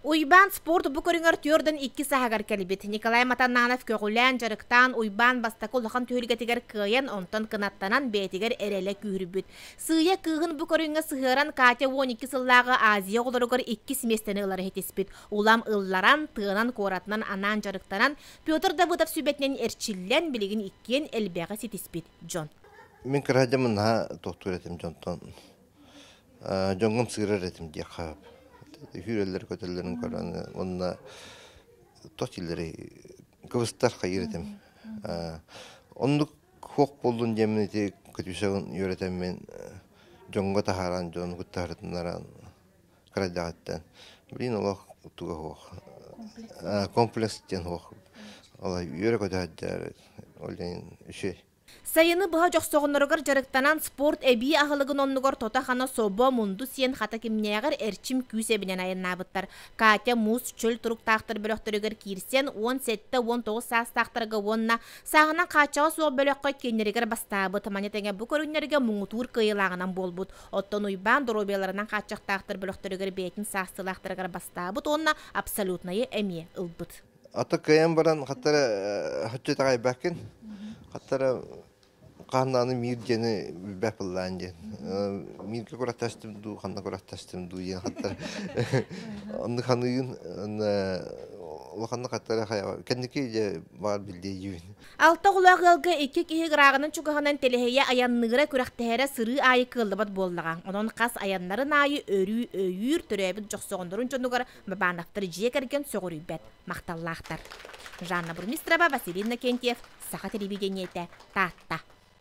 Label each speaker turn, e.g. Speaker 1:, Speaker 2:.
Speaker 1: Уйбаан спорт бу көрүҥэр 42 сааһыгар кэлбит. Николай Матаннанов көҕүлээн, дьарыктаан Уйбаан бастакы улахан түһүлгэтигэр кыайан, онтон кынаттанан бэйэтигэр эрэлэ күүһүрбүт. Сыыйа кыыһын бу көрүҥҥэ сыһыаран Катя 12 сыллааҕы Азия оҕолоругар иккис миэстэни ылары ситиспит. Улам ылларан, тыанан куоратынан анаан дьарыктанан, Петр Давыдов сүбэтинэн эрчиллэн, билигин иккиэн элбэҕи ситиспит дьон.
Speaker 2: Мин кыра дьоммун наһаа туохтуур этим дьонтон дьоҥҥум сыырар этим диэххэ сөп. Сүүрэллэр көтөллөрүн көрөн уонна туох дииллэрий кыбыстар хайыыр этим. Оннук суох буоллун диэммин ити көтүсэҕин үөрэтэммин дьоҥҥо таһааран дьону кытта сырытыннаран кырайдаҕыттан билигин олох туга суох комплекс диэн суох ол үөрэ көтө сылдьар ол иһин үчүгэй.
Speaker 1: Сайыны быһа дьохсоҕонноругар дьарыктанан спорт эбии аһылыгын оннугар тото-хана собо, мунду сиэн хата кимнээҕэр эрчим күүс эбинэн айаннаабыттар. Катя муус чөл туруктаахтар бөлөхтөрүгэр киирсэн 17-19 саастаахтарга уонна сааһынан хааччаҕа суох бөлөххө киэннэригэр бастаабыт. Маны тэҥэ бу көрүҥнэргэ муҥутуур кыайыылааҕынан буолбут. Оттон Уйбаан доруобуйаларынан хааччахтаахтар бөлөхтөрүгэр бэйэтин саастыылаахтарыгар бастаабыт уонна абсолютнайы эмиэ ылбыт.
Speaker 2: Ата кыайан баран хаттара хаччы итэҕэйбэккин. Хаттара хааннааны миир диэни билбэт буоллаан диэн. Мииргэ күрэхтэстим дуу, ханна күрэхтэстим дуу диэн хаттара оннук ханыйын улаханнык хаттара хайа кэнники дьэ баар билдиэйиибин.
Speaker 1: Алта оҕолоох ыалга икки киһи ырааҕынан чугаһынан тэлэһийэ айанныыра, күрэхтэһэрэ сырыы аайы кыаллыбат буоллаҕа. Онон хас айаннарын аайы өрүү өйүүр, төрөөбүт дьохсоҕоннорун дьонугар Бабановтар дьиэ кэргэн сөҕүрүйбэт махталлаахтар. Жанна Бурмистрова, Василий Иннокентьев, Саха телевидениетэ, Таатта.